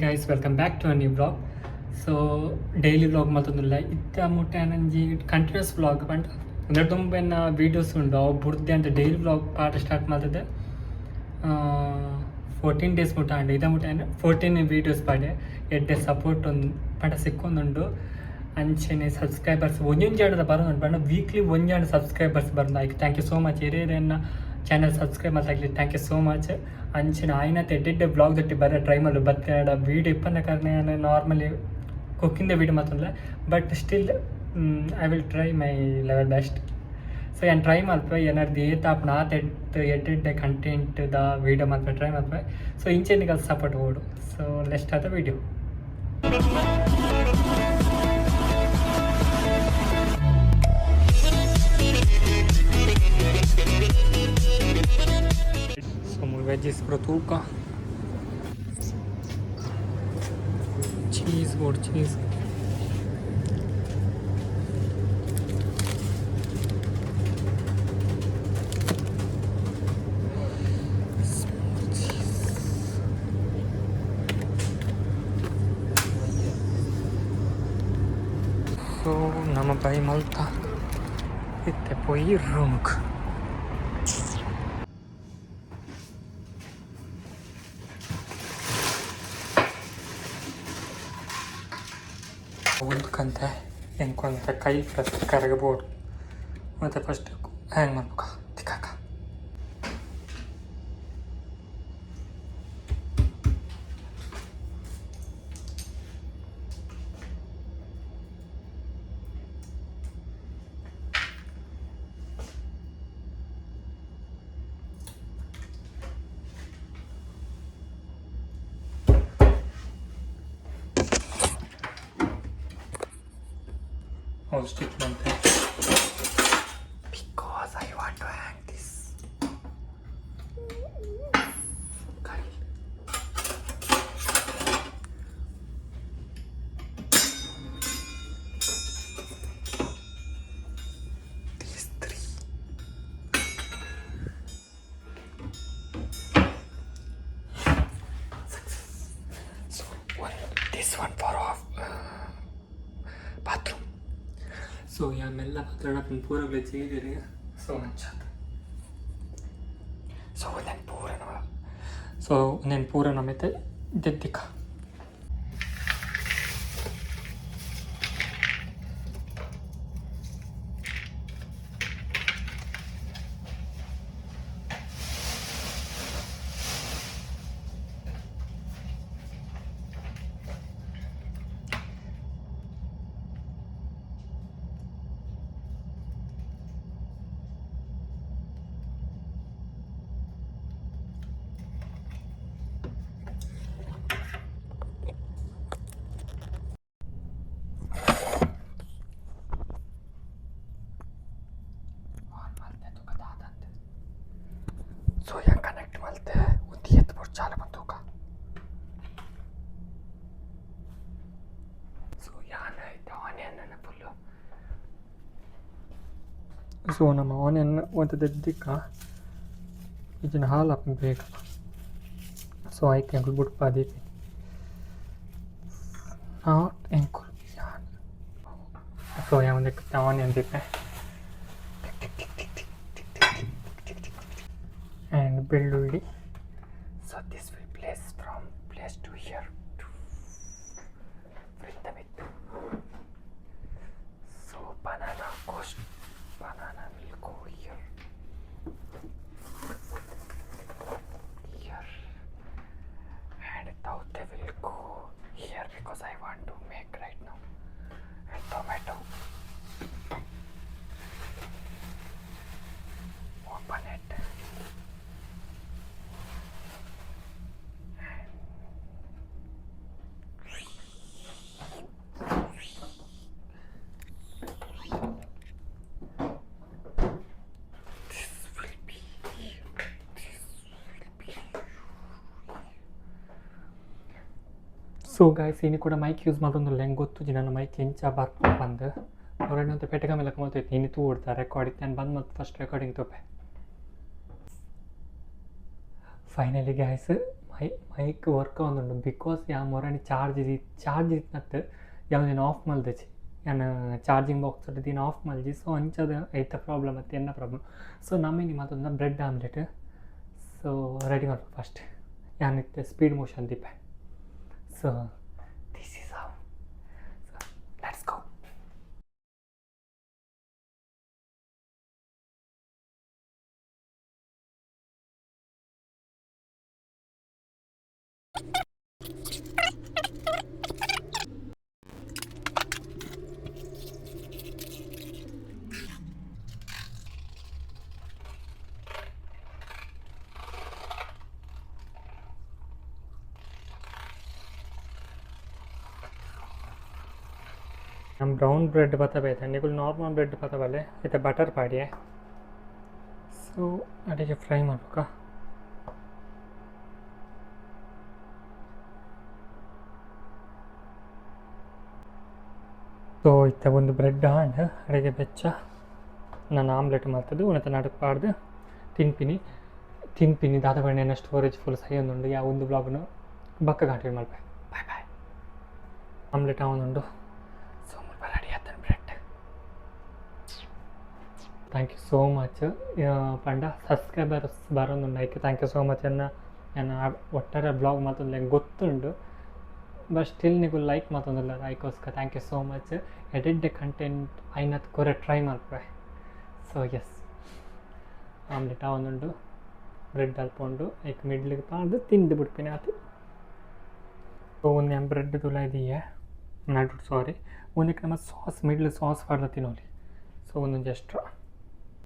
Guys, welcome back to a new vlog. So daily vlog ಮಲ್ತೊಂದುಲ್ಲ. ಇತ್ತೆ ಮುಟ್ಟ ಯಾನೊಂಜಿ continuous vlog ಪಂಡ ಉಂದೆಡ್ ದುಂಬು ಎನ್ನ ವೀಡಿಯೋಸ್ ಉಂಡು. ಅವು ಬುಡ್ದೆ ಅಂತ ಡೈಲಿ ವ್ಲಾಗ್ ಪಾಠ ಸ್ಟಾರ್ಟ್ ಮಲ್ತದೆ. 14 ಡೇಸ್ ಮುಟ್ಟ ಆಂಡ್. ಇದ ಮುಟ್ಟ 14 ವೀಡಿಯೋಸ್ ಪಾಡೆ. ಎಡ್ಡೆ ಸಪೋರ್ಟ್ ಒಂದು ಪಂಡ ಸಿಕ್ಕೊಂದುಂಡು. ಅಂಚೆನೆ ಸಬ್ಸ್ಕ್ರೈಬರ್ಸ್ ಒಂಜೊಂಜಿ ಆಂಡದ ಬರೋದುಂಡು. ಪಂಡ ವೀಕ್ಲಿ ಒಂಜಿ ಆಂಡ ಸಬ್ಸ್ಕ್ರೈಬರ್ಸ್ ಬರೋದು. ಐಕ್ thank you so much. ಎರೇರೆನ್ನ channel subscribe ಮಲ್ತಾಗ್ಲಿ, thank you so much. ಅಂಚೆನೆ ಆಯಿನತೆ ಎಡ್ಡೆಡ್ಡೆ ವ್ಲಾಗ್ ದೊಟ್ಟಿ ಬರ ಟ್ರೈ ಮಲ್ಲು ಬತ್ತೆ. ವೀಡಿಯೋ ಇಪ್ಪಂದ ಕಾರಣ ನಾರ್ಮಲಿ ಕುಕ್ಕಿಂಗ್ ವೀಡಿಯೋ ಮಲ್ತೊಂದುಲ್ಲೆ, but still I will try my level best. So ಯಾನ್ ಟ್ರೈ ಮಲ್ಪೆ. ಏನಾದ್ರು ಏತ್ ಆಪುಂಡು ಆತ್ ಎಡ್ಡೆಡ್ಡೆ ಕಂಟೆಂಟ್ ದ ವೀಡಿಯೋ ಮಲ್ಪೆ ಟ್ರೈ ಮಲ್ಪೆ. ಸೊ ಇಂಚೆನೆ ನಿಕಲ್ ಸಪೋರ್ಟ್ ಬೋಡು. So let's start the video. So veggies ಪೂರ ತೂಕ. ಚೀಸ್ ಬೋಡು, ಚೀಸ್. cheese. So ನಮ ಬೈ ಮಲ್ತ ಇತ್ತೆ ಪೋಯಿ ರೂಮ್ಗ್. ಉಂದ್ಕಂತೆ ಎಂಕೊಂತ ಕೈ ಫಸ್ಟ್ ಕರಗಬೋಡು. ಮತ್ತೆ ಫಸ್ಟ್ ಹ್ಯಾಂಗ್ ಮಾಡ್ಬೇಕ ತಿಕ್ಕಾಕ. ಅವ್ರು ಸ್ಟಿಕ್ ಬಂತೆ because I want to hang this ಕೈ. These three. Success. So one, this one for off bathroom. So ಮೆಲ್ಲ ಮಾತಾಡಕ್ಕೆ ಪೂರ ಚೀಗಿರಿ. ಸೊ ಅಂಚಾತ. ಸೊ ಒಂದೇನು ಪೂರ ಸೊ ಒಂದೇನು ಪೂರ ನಮ್ಮೈತೆ ದೆದ್ದಿಕ. ಆನ್ ಮಲ್ತೆ ತೂಕ ದಾದಂತೆ. ಸೊ ಹೆಂಗೆ ಕನೆಕ್ಟ್ ಮಲ್ತೆ ಒಂದು ಎತ್ತು ಬೋಡು ಚಾಲ ಬಂತೂಕ. ಸೊ ಯಾನ್ ಐತೆ ಆನಿಯನ್ ಫುಲ್ಲು. ಸೊ ನಮ್ಮ ಆನಿಯನ್ ಒಂದು ದೆದ್ದಿಕ್ಕ ಇದನ್ನ ಹಾಲು ಹಾಕ್ ಬೇಗ. ಸೊ ಐಕ್ ಎಂಕುಲು ಬುಡ್ಪ ದೀಪಿ not ಎಂಕುಲು ಯಾನ್. ಸೊ ಯಾ ಒಂದು ಆನಿಯನ್ ದೀಪೆ and ಬೆಳ್ಳುಳ್ಳಿ. So this will place from place to here to with the with. So banana goes, banana will go here, here, and taute will go here because I want to make right now, and tomato, open it and this will be here. This will be. So guys, ಇನಿ ಕೂಡ mic use ಮಲ್ತೊಂದುಲ್ಲ. ಎಂಕ್ ಗೊತ್ತುಜಿ ನನ್ನ mic ಎಂಚ ಬರ್ಪುಂಡು ಪಂದ್. ಹೊರಗಡೆ ಒಂತೆ ಪೆಟ್ಟೆ ಲೆಕ್ಕ ಮಲ್ತೈತಿ. ಇನಿ ತೂವೊಡ್ತಾ ರೆಕಾರ್ಡ್ ಇತ್ತೆ. ಬಂದ್ ಮಲ್ತ್ ಫಸ್ಟ್ ರೆಕಾರ್ಡಿಂಗ್ ತೂಪೆ. Finally guys, My mic work ಆವೊಂದುಂಡು because ಯಾನ್ ಮೊರಣಿ ಚಾರ್ಜ್ the charge ಇತ್ತಿನತ್ ಯಾನ್ of ಮಲ್ದಿಜಿ. ಯಾನ್ ಚಾರ್ಜಿಂಗ್ ಬಾಕ್ಸ್ ದೀನ ಆಫ್ ಮಲ್ಜಿ. ಸೊ ಅಂಚಾದ್ ಐತ ಪ್ರಾಬ್ಲಮ್ ಅತ್ತೆ ಎನ್ನ ಪ್ರಾಬ್ಲಮ್. ಸೊ ನಮ ಇನಿ ಮಲ್ತೊಂದುಲ್ಲ bread omelette. So ready ಮಲ್ಪು ಫಸ್ಟ್. ಯಾನ್ ಇತ್ತೆ ಸ್ಪೀಡ್ ಮೋಷನ್ ದೀಪೆ. So this is how. So let's go. ನಮ್ಮ ಬ್ರೌನ್ ಬ್ರೆಡ್ ಪತ ಬೈತೆ. ನಿಕುಲು ನಾರ್ಮಲ್ ಬ್ರೆಡ್ ಪತ ಬಲ್ಲೆ. ಇತ್ತೆ ಬಟರ್ ಪಾಡಿಯೆ. ಸೊ ಅಡಿಗೆ ಫ್ರೈ ಮಲ್ಪುಕ. ಸೊ ಇತ್ತೆ ಒಂದು ಬ್ರೆಡ್ ಆಂಡ್. ಅಡಿಗೆ ಬೆಚ್ಚ ನಾನು ಆಮ್ಲೆಟ್ ಮಲ್ತದ್ದು ಉಣತ ನಡುಕ್ ಪಾಡ್ದು ತಿನ್ಪಿನಿ ತಿನ್ಪಿನಿ. ದಾದ ಪಂಡ ಸ್ಟೋರೇಜ್ ಫುಲ್ ಸೈ ಒಂದುಂಡು. ಯಾ ಒಂದು ವ್ಲಾಗ್ನು ಬೊಕ್ಕ ಕಂಟಿನ್ಯೂ ಮಲ್ಪೆ. Bye bye. ಆಮ್ಲೆಟ್ ಆವೊಂದುಂಡು. ಸೊ ಮುಲ್ಪ ರೆಡಿ ಆತಂಡ್ bread. Thank you so much ಪಂಡ ಸಬ್ಸ್ಕ್ರೈಬರ್ಸ್ ಬರೋದುಂಡು, ಐಕ್ thank you so much. ಎನ್ನ ಎನ್ನ ಒಟ್ಟಾರೆ ವ್ಲಾಗ್ ಮಲ್ತೊಂದು ಗೊತ್ತುಂಡು, ಬಟ್ ಸ್ಟಿಲ್ ನಿಕುಲು ಲೈಕ್ ಮಲ್ತೊಂದುಲ್ಲರ್, ಐಕೋಸ್ಕರ thank you so much. ಎಡ್ಡೆಡ್ಡೆ content ಐನತ್ ಕೊರೆ try ಮಲ್ಪುವೆ. So S, omelette ಆವೊಂದುಂಡು. Bread ಅಲ್ಪ ಉಂಡು. ಐಕ್ ಮಿಡ್ಲಿಗೆ ಪಾಡ್ದು ತಿಂದು ಬಿಡ್ಪಿನಿ, ಆತು. ಸೊ ಒಂದು ಯಾನ್ ಬ್ರೆಡ್ ತುಲಾಯಿ ದೀಯೆ ನಡುಟ್, ಸಾರಿ. ಒಂದಕ್ಕೆ ನಮ್ಮ sauce, middle sauce ಪಾಡ್ದು ತಿನ್ನೋಲಿ. ಸೊ ಒಂದೊಂಜಿ ಎಕ್ಸ್ಟ್ರಾ.